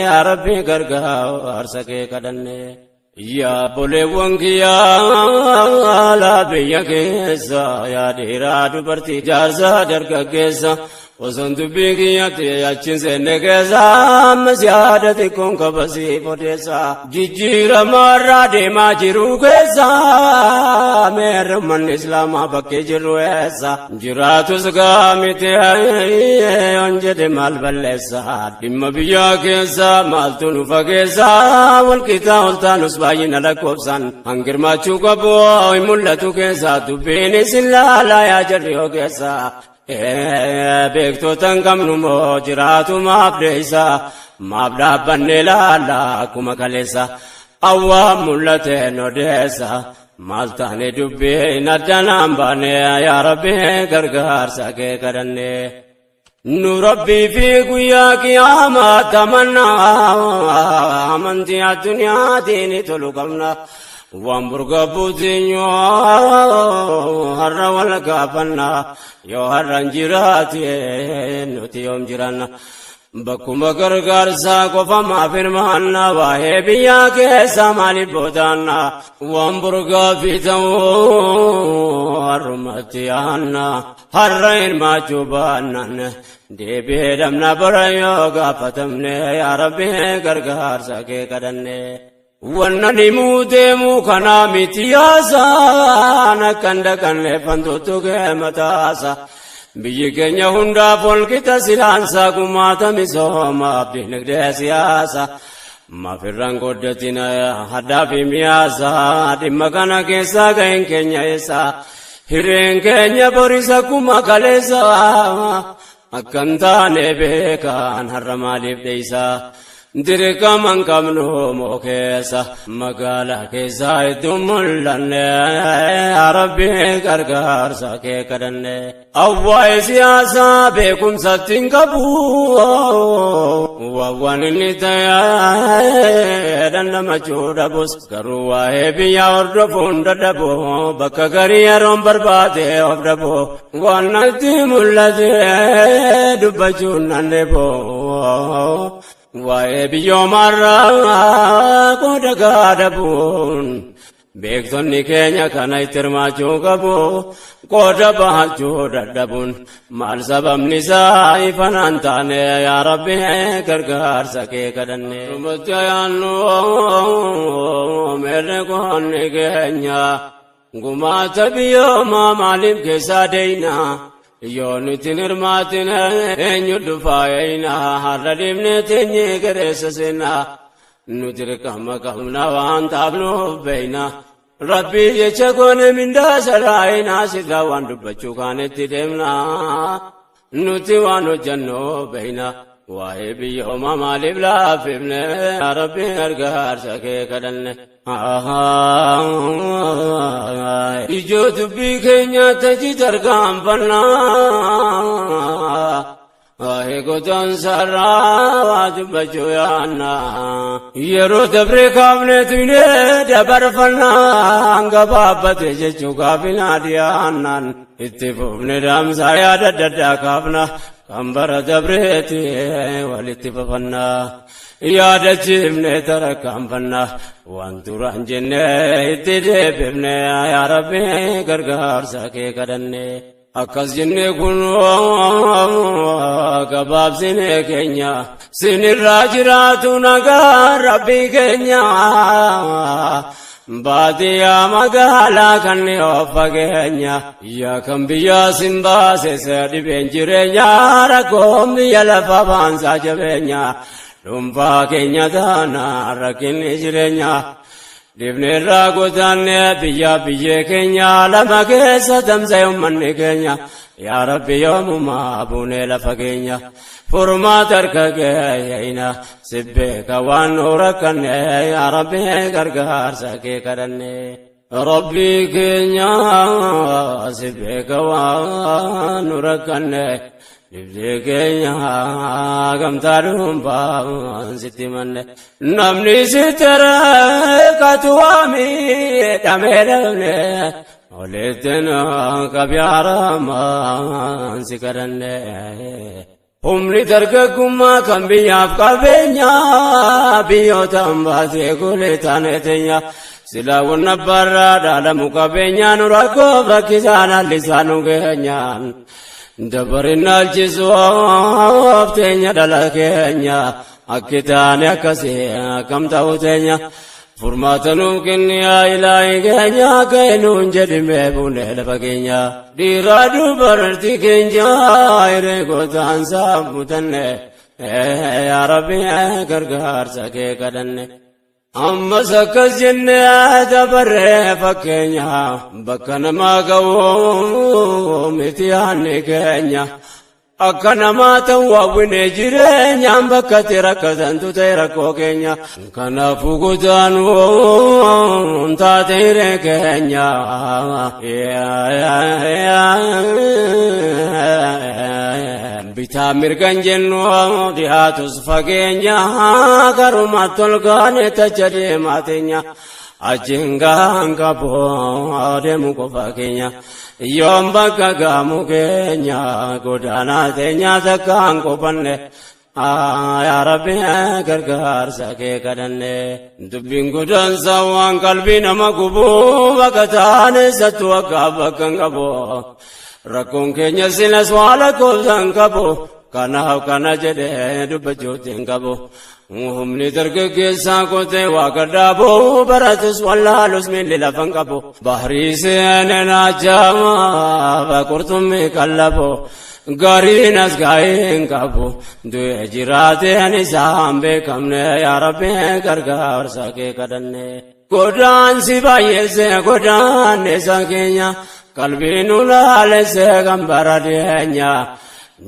yaa Rabbi gargaarsa kee kadhanne. Yaa obboleewwan kiyyaa laa biyya keessa, yaa dhiiraa dubartii jaarsaa dargaggeessa, osoon dubbii kiyyatti achiin seenne keessa, ammas yaada xiqqoon qabasii odeessa. Jijjiirama irraa deemaa jiru keessa meerri ummanni islaamaa bakkee jirru eessa jiraatus gaamiti yoon jedhe maal balleessa? Dhimma biyyaa keessa maaltu nu fageessa? Walqixaa ol taanus baay'ina lakkoofsaan hangirmaachuu qabu hin mul'atu keessa, dubbiin isin laalaa yaa jarri yoo keessa. Beektoota hin qabnu moo jiraatu maaf deessa? Maaf dhaabbanne laalla akkuma kaleessa? Awwaa mul'ate odeessa, maal taane dubbiin addanaan baane? Yaa Rabbi gargaarsa kee kadhanne. Nu Rabbii fi guyyaa qiyaamaa tamannaa, amantii addunyaatiin tolu qabna. Waan burga buutinyoo har'a wal gaafanna, yoo har'an jiraate nuti yoom jiranna? Bakkuma gargaarsaa qofa maaf hirmaanna? Waa'ee biyyaa keessa maaliif boodaanna? Waan burgaa fi ta'uu har'umatti yaanna, har'a hirmaachuu baannaan deebi'ee dhabna bara yoo gaafatamne, yaa Rabbi gargaarsa kee kadhanne. Wanna dhimuu deemuu kanaa miti yaasaan akkan dhaqanne fantuutu kee mataasa. Biyyi keenya hundaaf walqixa silaansaa, gumaata misoomaaf dinagdee siyaasa. Maafirraan qooddatina haddaa fi miyaasa? Dhimma kana keessaa ga'een keenya eessa? Hireen keenya borisa akkuma kaleessa akkan taane beekaan har'a maaliif dheeysa? Dirqama hin qabnu moo keessa magaalaa keessaa iddoon mul'anne? Yaa Rabbi gargaarsa kee kadhanne. Awwaa'ee siyaasaa beekumsatti hin qabu, waan inni ta'e dandamachuu dhabus, garuu waa'ee biyyaa hordofuun dadhabu, bakka garii yeroon barbaade of dhabu, waan natti mul'ate dubbachuun nan dhibu. Waa'ee biyyoomarraa qooda gaadabuun Beektonni keenya kana itti hirmaachuu qabu. Qooda bahachuu dadhabuun maal sababni isaa ifanaan taane? Yaa Rabbi, gargaarsa kee kadhanne. Dhumatti yaannu meerre qoonni keenya gumaata biyyoomaa maaliif keessaa deeyna? Yoo nuti hirmaatin eenyu dhufaa eeyna? Har'a dhiibne teenyee gareessa seenaa. Nuti dirqama qabna waan taafnuuf beeyna. Rabbii jecha goone mindaa saraayinaa sirraa waan dubbachuu kaanetti deemna. Nuti waan hojjennu beeyna. Waa'ee biyyooma maaliif laaffifne? Rabbii gargaarsa kee kadhanne. Ijoo dubbii keenya taji tarkaanfannaa. Waa'ee godaansaarraa waa dubbachuu yaanna. Yeroo dabree kaafne tuyne dabarfannaa gabaabbate jechuu gaafinaa dhiyaannaan itti fufne daamsaa yaada adda addaa kaafna kan bara dabreeti walitti fafannaa. Yaadachiifne tarkaanfannaa waan duraan jenne itti deebifne, yaa Rabbi gargaarsa kee kadhanne. Akkas jennee kun gabaabsine keenya sinirraa jiraatu nagaa Rabbii keenya. Baadiyyaa magaalaa kan of fageenya yaa kan biyyaa sin baase dhibeen jireenya rakkoon biyya lafa baansaa jabeenya dhuunfaa keenya taana rakkinni jireenya. Dhibneerraa godaanne biyya biyyee keenya lama keessa tamsa'e uummanni keenya. Yaa Rabbi, yoomumaa buunee lafa keenya furmaata harka keeyna si beeka waan nu rakkanne, yaa Rabbi gargaarsa kee kadhanne. Rabbii keenya si beeka waan nu rakkanne, dhibdee keenya gamtaa dhuunfaa sitti manne. Namni sitti rakkatu waami dhamee dhabne olitti qabyaaramaan si kadhanne. Humni dargaggummaa kan biyyaaf qabeenya biyyoota baasee golee taane teenya silaa wanna barraa dhaalamu qabeenya nu rakkoof rakkisaan hallisaa nu keenyaan. Dabarin naalchisuuf teenya dhala keenya akki taane akkasii akkam ta'u teenya. Furmaata nuuf kenni yaa ilaahi keenya ka'e nuun jedhimee buunee lafa keenya. Dhiiraa dubartii keenya hiree gootaan saamutanne, yaa Rabbi gargaarsa kee kadhanne. Ammas akkas jennee dabarree fakkeenya bakka namaa ga'u miti yaanni keenya. Akka namaa ta'u hawwine jireenyaan bakka itti rakkatantu ta'e rakkoo keenya. Kanaafuu godaanuun taate hiree keenya. Bitaa mirgan jennu dhiyaatus fageenya garuma tolgaane tacha deemaa teenya. Achiin gahan qabu deemu qofa keenya. Yoom bakka gaamu keenya godaanaa teenya takkaan qofanne. Yaa Rabbi gargaarsa kee kadhanne. Dubbiin godaansa waan qalbii nama gubu bakka taane sattu akka bakka hin qabu. Rakkoon keenya sinas waa lakkoofsa hin qabu. Kanaaf kana jedhee dubbachuutti hin qabu. Humni dargaggeessaa qotee waa gadhaabu baratus wallaalus miilli lafa hin qabu. Bahrii seenee naachama qurxummii qallabu. Gariin as gaa'ee hin qabu. Du'ee jiraateen isaan beekamne, yaa Rabbi gargaarsa kee kadhanne. Godaansi baay'eesse godaannisa keenya qalbii nu laalesse kan bara dhiyeenya.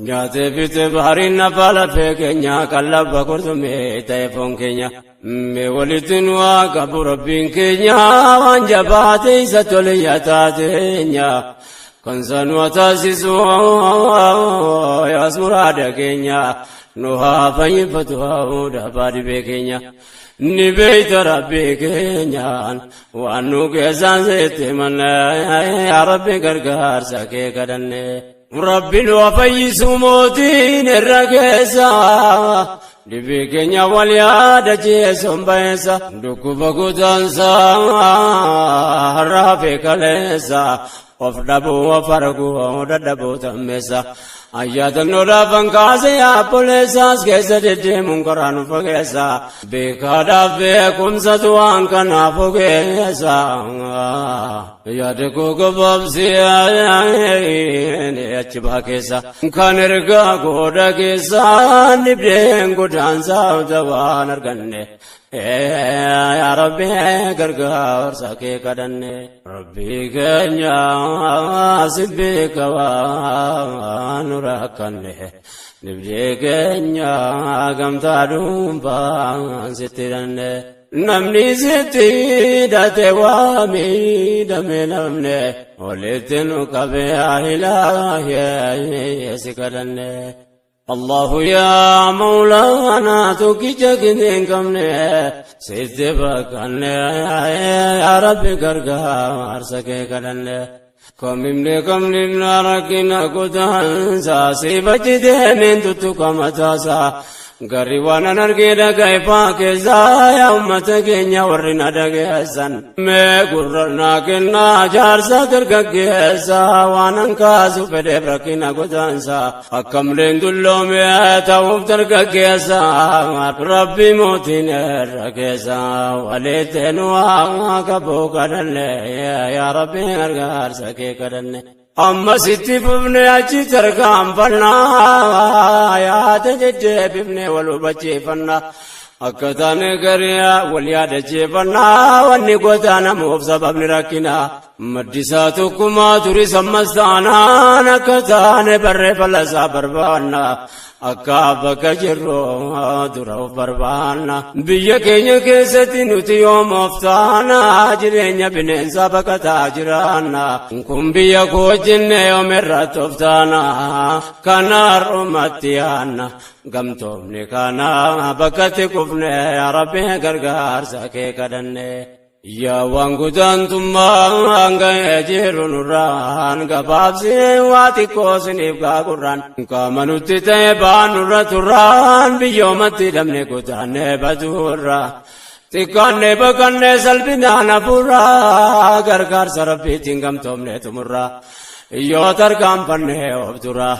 Nyaatee fite baariin nafa lafee keenya qallaba qurxummii ta'e foon keenya. Mee walitti nu haa qabu Rabbiin keenya waan jabaate isa tole taateenya. Kan sanu taasisu yaas muraada keenya nu haa fayyifatu haa dhibee keenya. Ni beeyta Rabbii keenyaan waan nu keessaan sitti manne, yaa Rabbi gargaarsa kee kadhanne. Rabbi nu haa fayyisu mootiin irra keessa. Dhibee keenya wal yaadachiisuun ba'eessa. Dhukkuba godaansaa har'aa fi kaleessa. Of dhabuu of arguu dadhabuu tammeessa. Ayyaadannoo kaasee obboleessaas keessa deddeemuun karaa nu fageessa. Beekaadhaaf beekumsatu waan kanaaf ogeessa. Yaada koo gabaabsee achi baa keessa. Kan ergaa gooda keessa dhibdeen godaansaa waan arganne. Yaa Rabbi, gargaarsa kee kadhanne. Rabbi keenya, si beeka waan nu rakkanne. Dhibdee keenya gamtaa dhuunfaan sitti hidhanne. Namni sitti hidhate waa miidhame, namne walitti nu qabee ilaahee si kadhanne. Allahu yaa Mawlaana, tokkicha hin qabne sitti bakkanne. Yaa Rabbi, gargaarsa kee kadhanne. Kamimne kamnimna rakkina godaansa sifachi deemeen tuttuqa mataasaa. Garri waan an argee dhagaye faa keessaa, yaa ummata keenya warri na dhageessan. Mee gurra naa kennaa, jaarsa dargaggeessa, waan an kaasu fedheef rakkina godaansa. Akkamleen dulloome ta'uuf dargaggeessa, Rabbi mootiin irra keessa walitti nu haa qabuu kadhanne. Yaa Rabbi, gargaarsa kee kadhanne. Amma sitti fufne achi tarkaanfannaa, yaada deddeebifne wal hubachiifannaa, akka taane garii wal yaadachiifannaa. Wanni godaanamuuf sababni rakkina maddisaa tokkummaa turis ammas taanaan, akka taane barree falasaa barbaanna, akka bakka jirru dura of barbaanna. Biyya keenya keessatti nuti yoom of taana? Jireenya bineensaa baqataa jiraanna. Kun biyya koo jenne yoom irratti of taana? Kana har'umatti yaanna, gamtoomni kana bakkatti kufne. Yaa Rabbi, gargaarsa kee kadhanne. Yaa waan godaantummaan ga'ee jiru nurraan gabaabsee waa xiqqoo siniif gaagurraan, qaama nutti ta'e baanurra turraan, biyyoomatti dhabne godaannee baduurra, xiqqaannee baqannee salphinaan hafuurraa, gargaarsa Rabbiitiin gamtoomne xumurraa. Yoo tarkaanfannee of dura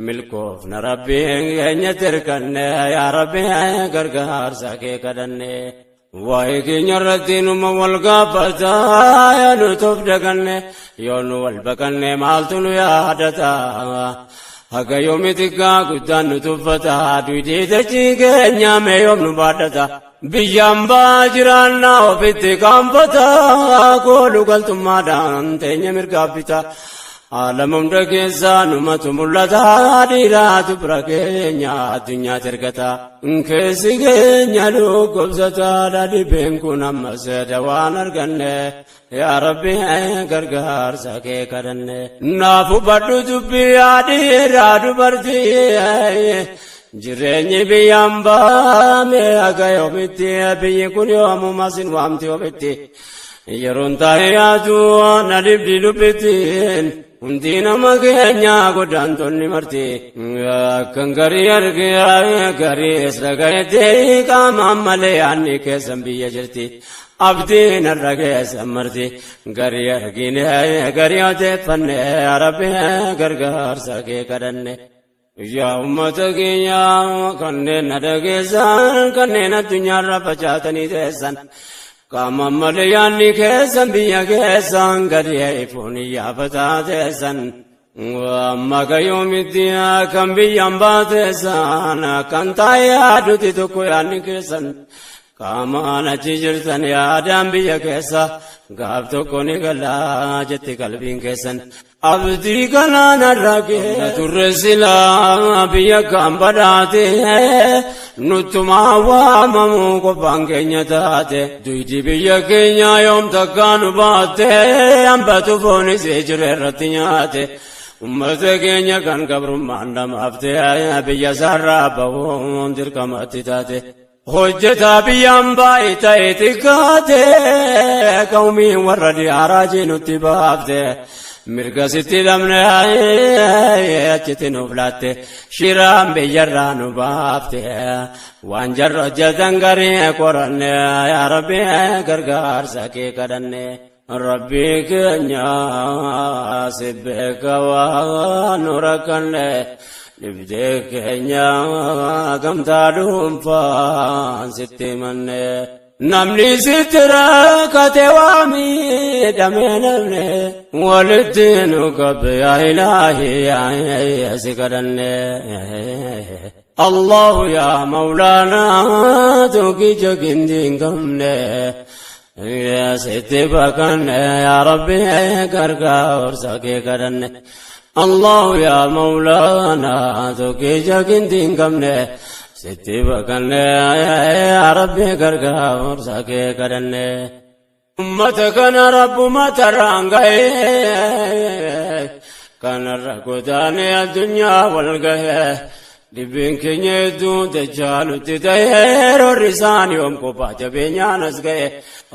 milkoofna, Rabbiin keenya tirkanne. Yaa Rabbi, gargaarsa kee kadhanne. Waa'ee keenya irratti numa wal gaafata, yaa nuti of daganne, yoo nu wal baqanne maaltu nu yaadata? Haga yoomi xiqqaa guddaan nu tuffata? Duudii dachii keenya mee yoom nu baadhata? Biyyaan baa jiraannaa ofitti qaanfata, koolu galtummaadhaan teenya mirgaaf bita. Aalama hunda keessaa numatu mul'ata, dhiiraatu bira keenya addunyaatti ergata. Keessi keenya dhukkubsataadha, dhibeen kun ammas dawaan arganne. Yaa Rabbi, gargaarsa kee kadhanne. Naaf hubadhu dubbii, yaa dhiiraa dubartii. Jireenyi biyyaan baame akka yoomitti? Biyyi kun yoomuma sin waamti ofitti? Yeroon taa'ee yaadu na dhibdi dubbittiin, hundi nama keenya godaantonni marti. Akkan garii argee gariis dhagayetti, qaamaan malee yaadni keessan biyya jirti. Abdiin har'a keessan marti. Garii argine garii odeeffanne, Rabbi gargaarsa kee kadhanne. Yaa ummata keenya kanneen na dhageessan, kanneen addunyaarra facaatanii teessan, qaama malee yaadni keessan biyya keessan, gadi ifuun iyyaafataa teessan. Amma gayyoomitti kan biyyaan baateessan, kan taa'ee yaaduti tokko yaadni keessan. Qaamaan achi jirtan, yaadaan biyya keessa, gaaf tokko ni galaa jetti qalbiin keessan. Abdii kanaan arragee turre silaa biyya kan badhaate, nuttumaa waamamu qofaan keenya taate. Duydi biyya keenya yoom takkaa nu baatte? Hambatu foonis jiru irratti nyaate. Ummata keenya kan gabrummaan dhamaafte, biyya isaarraa bahuun dirqamatti taate. Hojjetaa biyyaan baay'ee ta'e xiqqaate, qawmiin warra diyaaraa jinutti baafte. Mirga sitti dhabne achitti nuuf laatte, shiraan biyyarraa nu baafte. Waan jarra hojjetan garii qoranne, yaa Rabbi gargaarsa kee kadhanne. Rabbi keenya si beeka waan nu rakkanne, dhibdee keenya gamtaa dhuunfaan sitti manne. Namni sitti rakkate waa miidhame, namni walitti nu qabe, yaa ilaahi yaa si kadhanne. Allahu yaa Mawlaanaa tokkicha gindii hin qabne, sitti baqanne, yaa Rabbi gargaarsa kee kadhanne. Allahu yaa Mawlaanaa tokkicha gindii hin qabne, sitti baqanne, yaa Rabbi gargaarsa kee kadhanne. Ummata kana Rabbumata irraan ga'ee, kanarra godaanee addunyaa wal ga'ee, dhibbiin keenya hedduun dachaa nutti ta'ee, roorri isaan yoom kophaa jabeenyaan as ga'e,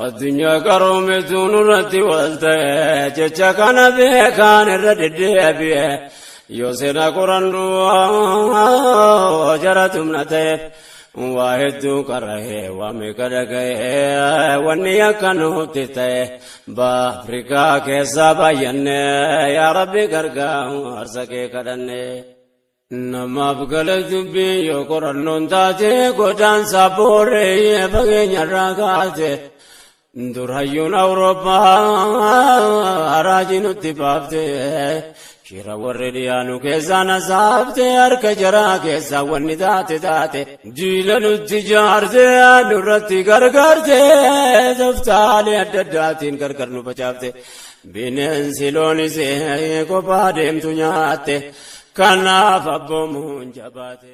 addunyaa qaroometu nurratti wal ta'e. Jecha kana beekaan irra deddeebi'e, yoo seena qorannu jara tumna ta'e. Waa hedduu qara'ee, waa meeqa dhaga'ee, wanni akka nutti ta'e ba Afrikaa keessaa baay'anne, yaa Rabbi gargaarsa kee kadhanne. Namaaf gala dubbii yoo qorannoon taate, godaansa booree fageenyarraa kaate. Dur hayyuun Awurooppaa raajii nutti baafte, shira warri dhiyaanu keessaa na saafte, harka jaraa keessaa wanni taate taate. Diina nutti jaarte, nurratti gargaarte, toftaalee adda addaatiin gargar nu facaafte. Bineensi loonis kophaa deemtu nyaatte, kanaaf abboomuun jabaate.